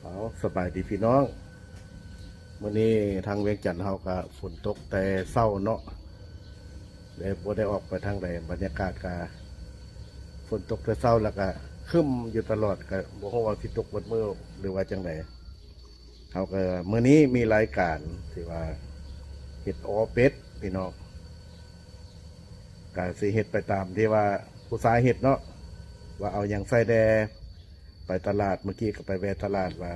ເອົາ ສະບາຍດີພີ່ນ້ອງ, ມື້ນີ້ທາງວຽງຈັນເຮົາກະຝົນຕົກແຕ່ເຊົ້າເນາະ ແລະ ບໍ່ໄດ້ອອກໄປທາງໃດ, ບັນຍາກາດກະຝົນຕົກແຕ່ເຊົ້າ ແລ້ວກະຄຶ້ມຢູ່ຕະຫຼອດ, ກະບໍ່ຮູ້ວ່າຊິຕົກເບິດມື້ ຫຼືວ່າຈັ່ງໃດ. ເຮົາກະ ມື້ນີ້ມີລາຍການທີ່ວ່າເຮັດອໍເປັດພີ່ນ້ອງ, ກະຊິເຮັດໄປຕາມທີ່ວ່າຜູ້ຊາຍເຮັດເນາະ ວ່າເອົາຫຍັງໃສ່ແດ່. ໄປຕະຫຼາດ ມື້ກີ້ກໍໄປແວ່ຕະຫຼາດ ວ່າ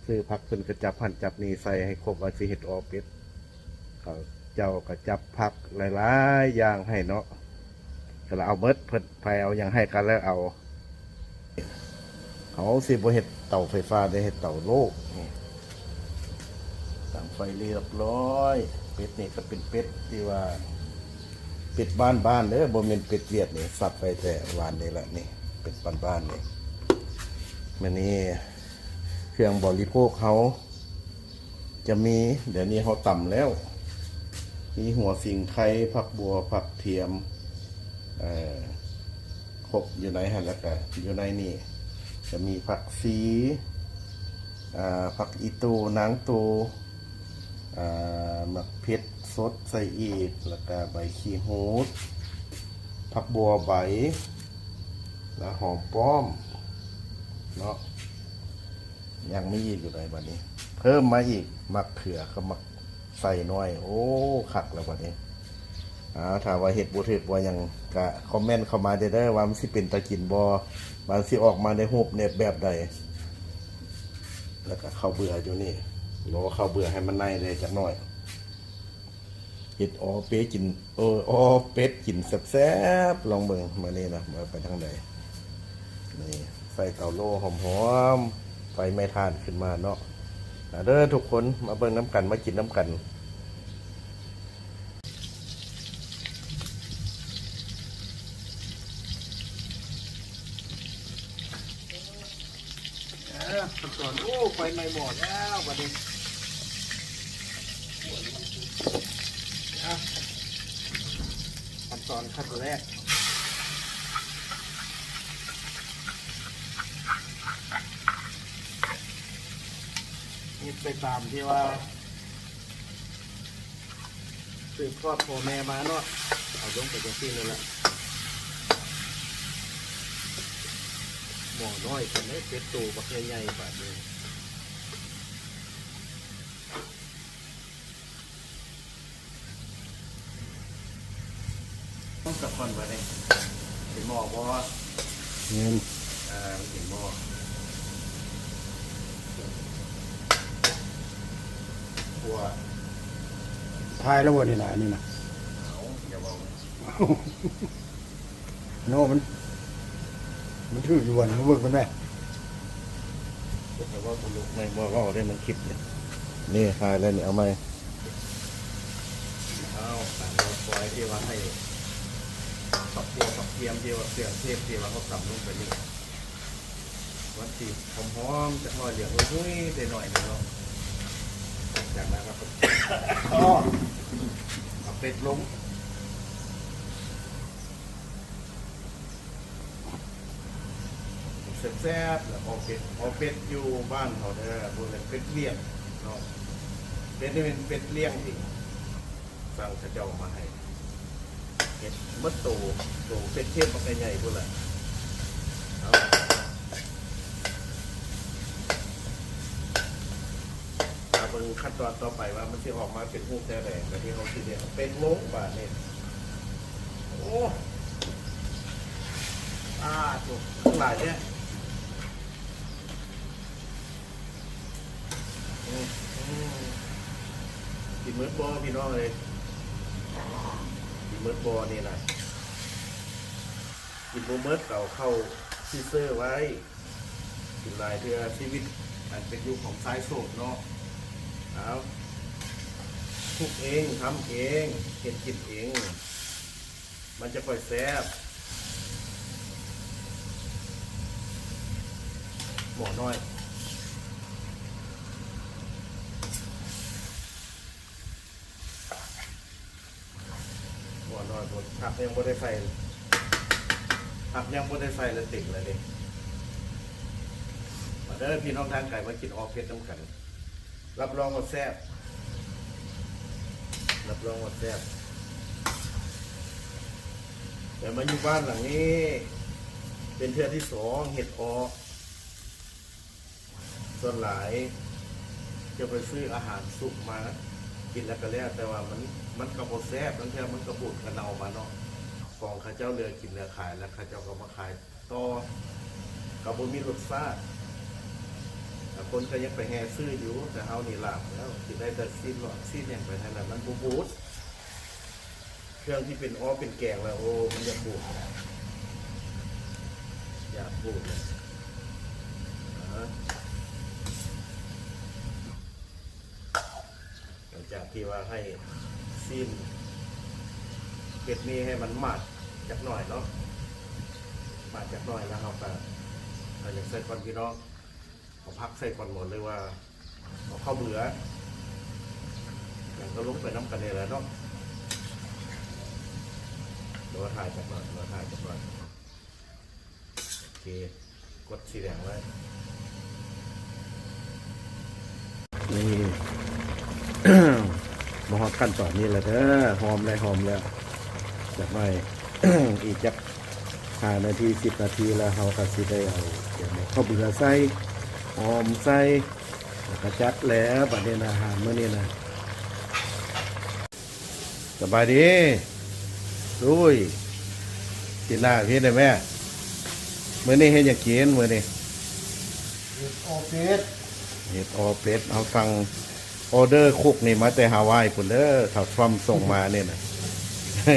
ຊື້ຜັກ ເພິ່ນກໍຈັບຫັ້ນຈັບນີ້ໃສ່ໃຫ້ຄົບ ວ່າຊິເຮັດອໍເປັດ. ເຂົາເຈົ້າກໍຈັບຜັກຫຼາຍໆຢ່າງໃຫ້ເນາະ, ກໍລະເອົາໝົດ, ເພິ່ນໃຜເອົາຫຍັງໃຫ້ກໍລະເອົາ. ເຮົາຊິບໍ່ເຮັດເຕົາໄຟຟ້າເດ້, ເຮັດເຕົາໂລ່ງນີ້. ຕັ້ງໄຟຮຽບຮ້ອຍ. ເປັດນີ້ກໍເປັນເປັດທີ່ວ່າເປັດບ້ານໆເດີ, ບໍ່ແມ່ນເປັດຫວຽດນີ້, ສັບໄວ້ແຕ່ວານນີ້ລະນີ້, ເປັດບ້ານໆນີ້. ມື້ນີ້ເຄື່ອງບໍລິໂພກເຮົາຈະມີ, ດຽວນີ້ເຮົາຕຳແລ້ວ, ມີຫົວສິງໄຄ, ຜັກບົ່ວ, ຜັກທຽມ, ເອີ ຄົບຢູ່ໃນຫັ້ນ, ແລ້ວກະຢູ່ໃນນີ້ຈະມີຜັກຊີ, ອາ ຜັກອີ່ຕູ, ນາງຕູ, ອາ ໝາກເຜັດສົດໃສ່ອີກ, ແລ້ວກະໃບຂີ້ຫູດ, ຜັກບົ່ວໃບ ແລ້ວຫອມປ້ອມເນາະ. ຍັງມີອີກຢູ່ໃດບັດນີ້, ເພີ່ມມາອີກ ໝາກເຂືອກັບໝາກໄຊນ້ອຍ. ໂອ້ ຄັກແລ້ວບັດນີ້. ອາ ຖ້າວ່າເຮັດບໍ່ຖືກບໍ່ຫຍັງກະຄອມເມັນເຂົ້າມາເດີ້ ວ່າມັນຊິເປັນຕາກິນບໍ່, ວ່າມັນຊິອອກມາໃນຮູບແບບໃດ. ແລ້ວກະເຂົ້າເບືອຢູ່ນີ້, ລໍເຂົ້າເບືອໃຫ້ມັນໄນແດ່ຈັກໜ້ອຍ. ເຮັດອໍເປັດກິນ, ເອີ ອໍເປັດກິນແຊບໆ. ລອງເບິ່ງມື້ນີ້ນະ ວ່າໄປທາງໃດ. ນີ້ ໃສ່ເຕົາໂລ່ຫອມໆ, ໄຟໄມ້ຖ່ານຂຶ້ນມາເນາະ. ມາເດີ້ທຸກຄົນ, ມາເບິ່ງນຳກັນ, ມາກິນນຳກັນ. ອ່າ ຂັ້ນຕອນ ໂອ້ ໄຟໄໝ້ໝໍ້ແລ້ວບັດນີ້. ອ່າ ຂັ້ນຕອນຂັ້ນແລກ ເຮັດໄປຕາມທີ່ວ່າ ສືບທອດພໍ່ແມ່ມາເນາະ, ເອົາລົງໄປຈັ່ງຊີ້ເລີຍລະ. ໝໍ້ນ້ອຍປານໃດ ເປັດໂຕບັກໃຫຍ່ໆບາດນີ້. ຕ້ອງສະກ່ອນບາດນີ້ ເຫັນໝໍ້ບໍ່? ແມ່ນ ເອີ ເຫັນໝໍ້ ຂົ້ວ ຖ່າຍແລ້ວບໍ່ນີ້ນະ ອັນນີ້ນະ? ເອົາ ຢ່າເວົ້າ ໂນ ມັນ ມັນຖືກຢູ່ບໍ່ນີ້ ມາເບິ່ງກັນແມ້. ເຈົ້າເວົ້າຕະຫຼົກແມ່ນບໍ່ ເວົ້າໄດ້ ມັນຄລິບນີ້ ນີ້ ຖ່າຍແລ້ວນີ້ ເອົາໃໝ່. ເອົາ ການລໍຄອຍທີ່ວ່າໃຫ້ ຜັກບົ່ວ ຜັກທຽມ ທີ່ວ່າເຄື່ອງເທດທີ່ວ່າເຮົາຕຳລົງໄປນີ້ ມັນຊິຫອມໆ ຈັກໜ້ອຍ ເຫຼືອງຫຸຍໆ ໄດ້ໜ້ອຍໜຶ່ງເນາະ. ຈາກນັ້ນເຮົາກໍເອົາເປັດລົງ ແຊບໆ ແລ້ວເອົາເປັດ ເອົາເປັດຢູ່ບ້ານເຮົາເດີ ບໍ່ແມ່ນເປັດວຽດເນາະ. ເປັດນີ້ແມ່ນເປັດລ້ຽງທີ່ສັ່ງເຂົາເຈົ້າມາໃຫ້ ເຮັດໝົດໂຕ ໂຕເປັດເທດບັກໃຫຍ່ໆ ພຸ້ນລະ. ເອົາ ຖ້າເບິ່ງຂັ້ນຕອນຕໍ່ໄປວ່າມັນຊິອອກມາເປັນຮູບແນວໃດ ບາດນີ້ເຮົາຊິໄດ້ເອົາເປັດລົງບາດນີ້. ໂອ້ ອາ ໂທ້ ຫຼາຍແທ້. ອືມ ອືມ ກິນໝົດບໍ່ພີ່ນ້ອງເອີຍ? ກິນໝົດບໍ່ນີ້ນະ? ກິນບໍ່ໝົດກໍເອົາເຂົ້າຟຣີເຊີໄວ້. ກິນຫຼາຍເທື່ອຊີວິດອັນເປັນຢູ່ຂອງຊາຍໂສດເນາະ. ເອົາ ຄຸກເອງ ທຳເອງ ເຮັດກິນເອງ ມັນຈະຄ່ອຍແຊບ. ໝໍ້ນ້ອຍ ໝໍ້ນ້ອຍໂພດ ຜັກຍັງບໍ່ໄດ້ໃສ່ ຜັກຍັງບໍ່ໄດ້ໃສ່ລະເຕັມລະເດ້. ເ ເດີພີ່ນ້ອງທາງໄກ ມາກິນອ່ອເຜັດນຳກັນ ຮັບຮອງວ່າແຊບ ຮັບຮອງວ່າແຊບ. ແຕ່ມາຢູ່ບ້ານຫຼັງນີ້ ເປັນເທື່ອທີສອງເຮັດອ່ອ ສ່ວນຫຼາຍຈະໄປຊື້ອາຫານສຸກມາກິນແລ້ວກໍແລ້ວ ແຕ່ວ່າມັນ ມັນກໍບໍ່ແຊບ ລາງເທື່ອມັນກໍບູດກະເນົ່າມາເນາະ ຂອງເຂົາເຈົ້າເຫຼືອກິນເຫຼືອຂາຍ ແລ້ວເຂົາເຈົ້າກໍມາຂາຍຕໍ່ ກໍບໍ່ມີລົດຊາດ ແຕ່ຄົນກໍຍັງໄປແຫ່ຊື້ຢູ່ ແຕ່ເຮົານີ້ລາບແລ້ວ ຊິໄດ້ແຕ່ຊີ້ນຫຼອດຊີ້ນຫຍັງໄປຫັ້ນແຫຼະ ມັນບໍ່ບູດ. ເຄື່ອງທີ່ເປັນອ່ອເປັນແກງແລ້ວ ໂອ້ ມັນຢາກບູດ ຢາກບູດເລີຍ. ອາ ຫຼັງຈາກທີ່ວ່າໃຫ້ຊີ້ນເຫັດນີ້ໃຫ້ມັນໝາດຈັກໜ້ອຍເນາະ ໝາດຈັກໜ້ອຍແລ້ວ ເຮົາກໍ ເຮົາຢາກໃສ່ກ່ອນພີ່ນ້ອງ ເອົາຜັກໃສ່ກ່ອນບໍ່ ຫຼືວ່າເອົາເຂົ້າເບືອຫຍັງກໍລົງໄປນຳກັນນີ້ແຫຼະເນາະ. ລໍຖ້າຈັກໜ້ອຍ ລໍຖ້າຈັກໜ້ອຍ. ໂອເຄ ກົດສີແດງໄວ້. ນີ້ ມາຮອດຂັ້ນຕອນນີ້ແລ້ວເດີ ຫອມແລ້ວ ຫອມແລ້ວ. ຈັກໜ້ອຍ ອີກຈັກຫ້ານາທີ ສິບນາທີ ແລ້ວເຮົາກໍຊິໄດ້ເອົາ ເອົາເຂົ້າເບືອໃສ່ ຫອມໃສ່ ແລ້ວກໍຈັດແລ້ວ ບັດນີ້ນະ ອາຫານມື້ນີ້ນະ. ສະບາຍດີ ລຸຍ ກິນນ້ຳເຮັດໄດ້ແມ່. ມື້ນີ້ເຮັດຫຍັງກິນມື້ນີ້? ເຮັດອ່ອເປັດ ເຮັດອ່ອເປັດ. ເຮົາສັ່ງອໍເດີຄຸກນີ້ມາແຕ່ຮາວາຍພຸ້ນເດີ ທ້າວທຣອມສົ່ງມານີ້ນະ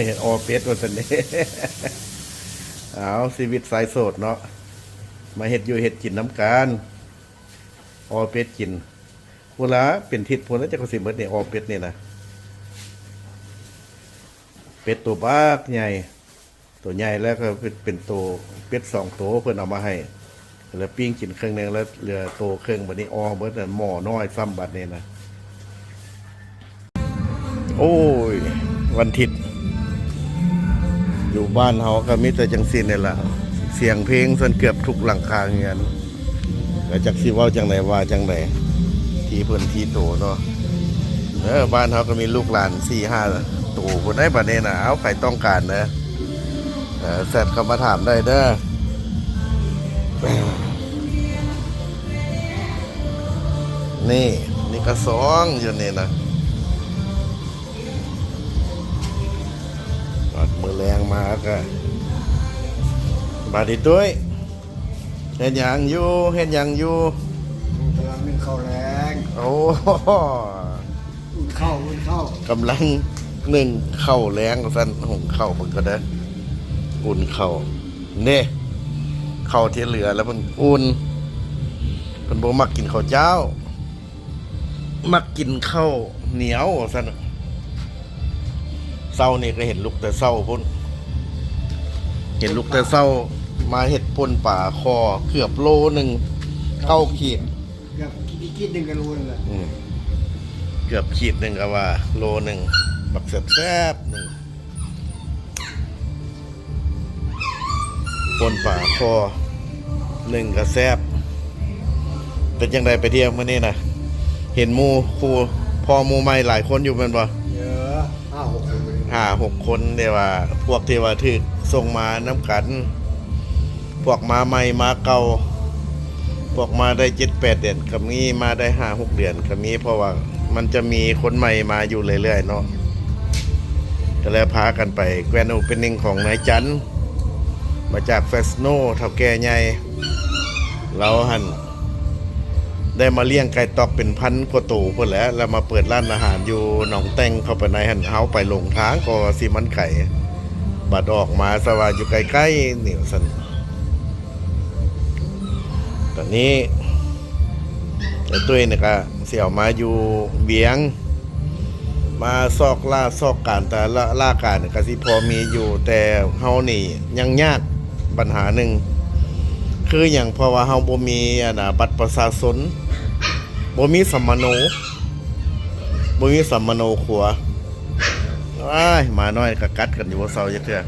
ເຮັດອ່ອເປັດວ່າຊັ້ນເດ້. ເອົາ ຊີວິດສາຍໂສດເນາະ ມາເຮັດຢູ່ເຮັດກິນນຳກັນ ອ່ອເປັດກິນ. ພຸ້ນລະ ເປັນທິດພຸ້ນລະ ຈັກວ່າຊິໝົດນີ້ ອ່ອເປັດນີ້ນະ. ເປັດໂຕບັກໃຫຍ່ ໂຕໃຫຍ່ ແລ້ວກໍເປັນ ເປັນໂຕ ເປັດສອງໂຕ ເພິ່ນເອົາມາໃຫ້ ແລ້ວປີ້ງກິນເຄິ່ງໜຶ່ງ ແລ້ວເຫຼືອໂຕເຄິ່ງ. ບັດນີ້ອ່ອເບິດ ໝໍ້ນ້ອຍຊ້ຳບັດນີ້ນະ. ໂອ້ຍ ວັນທິດ ຢູ່ບ້ານເຮົາກໍມີແຕ່ຈັ່ງຊີ້ນີ້ລະ ສຽງເພງຊັ້ນເກືອບທຸກຫຼັງຄາເຮືອນ. ກໍຈັກຊິເວົ້າຈັ່ງໃດວ່າຈັ່ງໃດ ທີ່ເພິ່ນທີ່ໂຕເນາະ. ເອີ ບ້ານເຮົາກໍມີລູກຫຼານສີ່ຫ້າໂຕພຸ້ນໃດ໋ ບັດນີ້ນະ. ເອົາ ໃຜຕ້ອງການເດີ ເອີ ແຊັດເຂົ້າມາຖາມໄດ້ເດີ. ນີ້ ນີ້ກະສອງຢູ່ນີ້ນະ. ບາດມື້ແລງມາກະ ບາດອີຕຸ້ຍ ເຮັດຫຍັງຢູ່? ເຮັດຫຍັງຢູ່? ກຳລັງໜຶ້ງເຂົ້າແລງ. ໂອ້ ອຸ່ນເຂົ້າ ອຸ່ນເຂົ້າ ກຳລັງໜຶ້ງເຂົ້າແລງວ່າຊັ້ນ. ຫຸງເຂົ້າເບິ່ງກ່ອນເດີ ອຸ່ນເຂົ້າ. ເດ້ ເຂົ້າທີ່ເຫຼືອແລ້ວເພິ່ນອຸ່ນ ເພິ່ນບໍ່ມັກກິນເຂົ້າເຈົ້າ ມັກກິນເຂົ້າໜຽວວ່າຊັ້ນ. ເຊົ້ານີ້ກໍເຫັນລຸກແຕ່ເຊົ້າພຸ້ນ ເຫັນລຸກແຕ່ເຊົ້າ ມາເຮັດປົ່ນປາຄໍເກືອບໂລໜຶ່ງ ເກົ້າຂີດ ເກືອບຂີດໜຶ່ງກໍໂລໜຶ່ງແຫຼະ. ອືມ ເກືອບຂີດໜຶ່ງກໍວ່າໂລໜຶ່ງ ບັກແຊບໆ ໜຶ່ງ ປົ່ນປາຄໍໜຶ່ງກໍແຊບ. ເປັນຈັ່ງໃດໄປທ່ຽວມື້ນີ້ນະ? ເຫັນໝູ່ຄູ່ ພໍ້ໝູ່ໃໝ່ຫຼາຍຄົນຢູ່ແມ່ນບໍ່? ເອີ ຫ້າຫົກຄົນ ຫ້າຫົກຄົນ ແຕ່ວ່າພວກທີ່ວ່າຖືກສົ່ງມານຳກັນ ພວກມາໃໝ່ມາເກົ່າ ພວກມາໄດ້ເຈັດແປດເດືອນກໍມີ ມາໄດ້ຫ້າຫົກເດືອນກໍມີ ເພາະວ່າມັນຈະມີຄົນໃໝ່ມາຢູ່ເລື້ອຍໆເນາະ. ກໍເລີຍພາກັນໄປ Grand Opening ຂອງນາຍຈັນ ມາຈາກ Fresno ເຖົ້າແກ່ໃຫຍ່ ລາວຫັ້ນໄດ້ມາລ້ຽງໄກ່ຕອກເປັນພັນກວ່າໂຕພຸ້ນແຫຼະ ແລ້ວມາເປີດຮ້ານອາຫານຢູ່ໜອງແຕ່ງເຂົ້າໄປໃນຫັ້ນ. ເຮົາໄປຫຼົງທາງ ກໍວ່າຊິມັນໄກ ບັດອອກມາສະວ່າຢູ່ໃກ້ໆນີ້ວ່າຊັ້ນ. ຕອນນີ້ໄອ້ຕຸ້ຍນີ້ກະຊິເອົາມາຢູ່ວຽງ ມາຊອກລາຊອກການ ແຕ່ລາ ລາການກະຊິພໍມີຢູ່ ແຕ່ເຮົານີ້ຍັງຍາກບັນຫາໜຶ່ງ ຄືຫຍັງ? ເພາະວ່າເຮົາບໍ່ມີ ອັນນະ ບັດປະຊາຊົນ ບໍ່ມີສຳມະໂນ ບໍ່ມີສຳມະໂນຄົວ. ອ້າຍ ໝານ້ອຍກະກັດກັນຢູ່ ບໍ່ເຊົາຈັກເທື່ອ.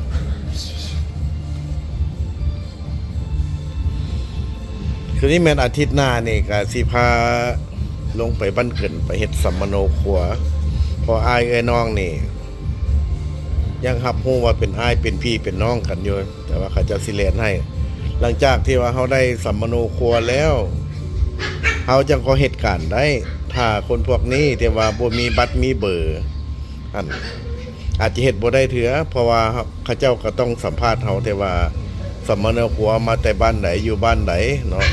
ຄືນີ້ແມ່ນອາທິດໜ້ານີ້ກະຊິພາລົງໄປບ້ານເກີນ ໄປເຮັດສຳມະໂນຄົວ ເພາະອ້າຍເອື້ອຍນ້ອງນີ້ຍັງຮັບຮູ້ວ່າເປັນອ້າຍເປັນພີ່ເປັນນ້ອງກັນຢູ່ ແຕ່ວ່າເຂົາເຈົ້າຊິແລ່ນໃຫ້ ຫຼັງຈາກທີ່ວ່າເຮົາໄດ້ສຳມະໂນຄົວແລ້ວ ເຮົາຈັ່ງກໍເຮັດການໄດ້ ຖ້າຄົນພວກນີ້ທີ່ວ່າບໍ່ມີບັດມີເບີ ອັນ ອາດຈະເຮັດບໍ່ໄດ້ເທື່ອ ເພາະວ່າເຂົາເຈົ້າກໍຕ້ອງສຳພາດເຮົາແຕ່ວ່າສຳມະໂນຄົວມາແຕ່ບ້ານໃດ ຢູ່ບ້ານໃດເນາະ.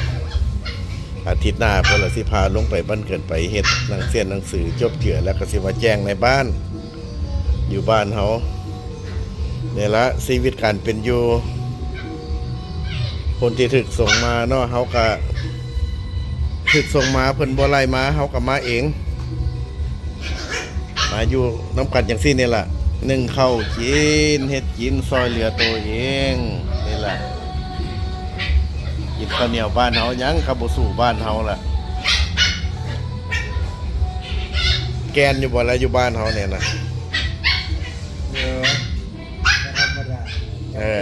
ອາທິດໜ້າພຸ້ນລະຊິພາລົງໄປບ້ານເກີນ ໄປເຮັດໜັງເສຍໜັງສືຈົບເຈືອ ແລ້ວກໍຊິມາແຈ້ງໃນບ້ານ ຢູ່ບ້ານເຮົານີ້ລະ ຊີວິດການເປັນຢູ່ ຄົນທີ່ຖືກສົ່ງມາເນາະ ເຮົາກະຖືກສົ່ງມາ ເພິ່ນບໍ່ໄລ່ມາ ເຮົາກະມາເອງ ມາຢູ່ນຳກັນຈັ່ງຊີ້ນີ້ລະ ໜຶ້ງເຂົ້າກິນ ເຮັດກິນ ຊ່ອຍເຫຼືອໂຕເອງນີ້ລະ ກິນເຂົ້າໜຽວບ້ານເຮົາ ຫຍັງກໍບໍ່ສູ້ບ້ານເຮົາລະ. ແກ່ນຢູ່ບໍ່ລະ ຢູ່ບ້ານເຮົານີ້ນະ? ເອີ ກໍທຳມະດາ ເອີ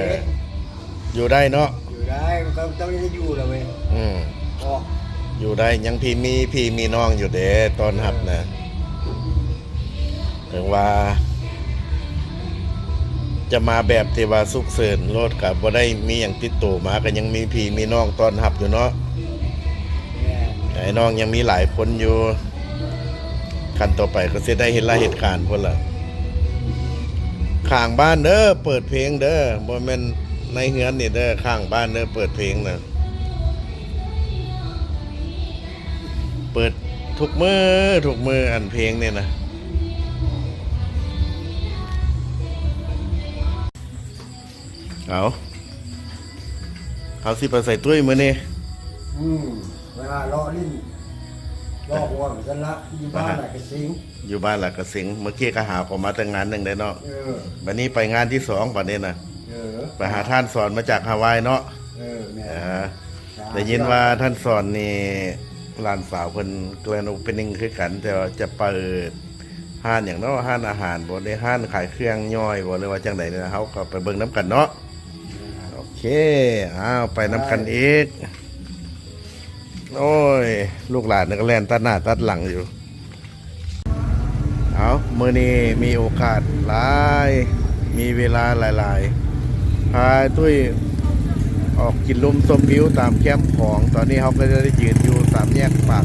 ຢູ່ໄດ້ເນາະ ຢູ່ໄດ້ ມັນກໍຕ້ອງໄດ້ຢູ່ລະເວີຍ ອືມ ອອກ ຢູ່ໄດ້ ຍັງພີ່ມີ ພີ່ມີນ້ອງຢູ່ເດ້ ຕ້ອນຮັບນະ ເອີ ເຖິງວ່າຈະມາແບບທີ່ວ່າສຸກເສີນໂລດ ກໍບໍ່ໄດ້ມີຫຍັງຕິດໂຕມາ ກໍຍັງມີພີ່ມີນ້ອງຕ້ອນຮັບຢູ່ເນາະ ແມ່ນ ອ້າຍນ້ອງຍັງມີຫຼາຍຄົນຢູ່. ຂັ້ນຕໍ່ໄປກໍຊິໄດ້ເຮັດລາເຮັດການພຸ້ນລະ ຂ້າງບ້ານເດີ ເປີດເພງເດີ ບໍ່ແມ່ນໃນເຮືອນນີ້ເດີ ຂ້າງບ້ານເດີ ເປີດເພງນະ ເປີດທຸກມື້ ທຸກມື້ ອັນເພງນີ້ນະ. ເອົາ ເຮົາຊິໄປໃສຕຸ້ຍມື້ນີ້? ອືມ ໄປຫາເລາະຫຼິ້ນ ເລາະຫົວໄປຊັ້ນລະ ຢູ່ບ້ານຫຼາຍກະເຊັງ ຢູ່ບ້ານຫຼາຍກະເຊັງ ເມື່ອກີ້ກະຫາເຂົາມາແຕ່ງານໜຶ່ງໄດ້ເນາະ ເອີ ບັດນີ້ໄປງານທີສອງບັດນີ້ນະ ເອີ ໄປຫາທ່ານສອນມາຈາກຮາວາຍເນາະ ເອີ ແມ່ນ ເອີ ໄດ້ຍິນວ່າທ່ານສອນນີ້ ຫຼານສາວເພິ່ນ Grand Opening ຄືກັນ ແຕ່ວ່າຈະເປີດຮ້ານຫຍັງເນາະ ຮ້ານອາຫານບໍ່ ຫຼືຮ້ານຂາຍເຄື່ອງຍ່ອຍບໍ່ ຫຼືວ່າຈັ່ງໃດນີ້ ເຮົາກໍໄປເບິ່ງນຳກັນເນາະ. ໂອເຄ ອ້າວ ໄປນຳກັນອີກ ໂອ້ຍ ລູກຫຼານກໍແລ່ນຕັດໜ້າຕັດຫຼັງຢູ່. ເອົາ ມື້ນີ້ມີໂອກາດຫຼາຍ ມີເວລາຫຼາຍໆ ພາຕຸ້ຍອອກກິນລົມຊົມວິວຕາມແຄມຂອງ. ຕອນນີ້ເຮົາກໍໄດ້ຢືນຢູ່ສາມແຍກປາກ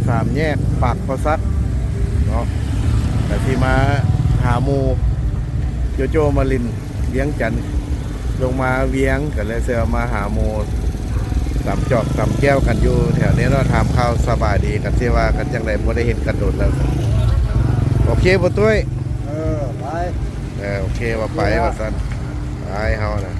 ສາມແຍກປາກປາສັກເນາະ ກໍຊິມາຫາໝູ່ໂຈໂຈ້ມາຫຼິ້ນ ວຽງຈັນ ລົງມາວຽງ ກໍເລີຍຊິມາຫາໝູ່ ຕຳຈອກຕຳແຈ່ວກັນຢູ່ແຖວນີ້ເນາະ ຖາມຂ່າວສະບາຍດີກັນ ຊິວ່າກັນຈັ່ງໃດ ບໍ່ໄດ້ເຫັນກັນດົນແລ້ວ. ໂອເຄບໍ່ຕຸ້ຍ? ເອີ ໄປ ເອີ ໂອເຄ ວ່າໄປ ວ່າຊັ້ນ ໄປເຮົານະ.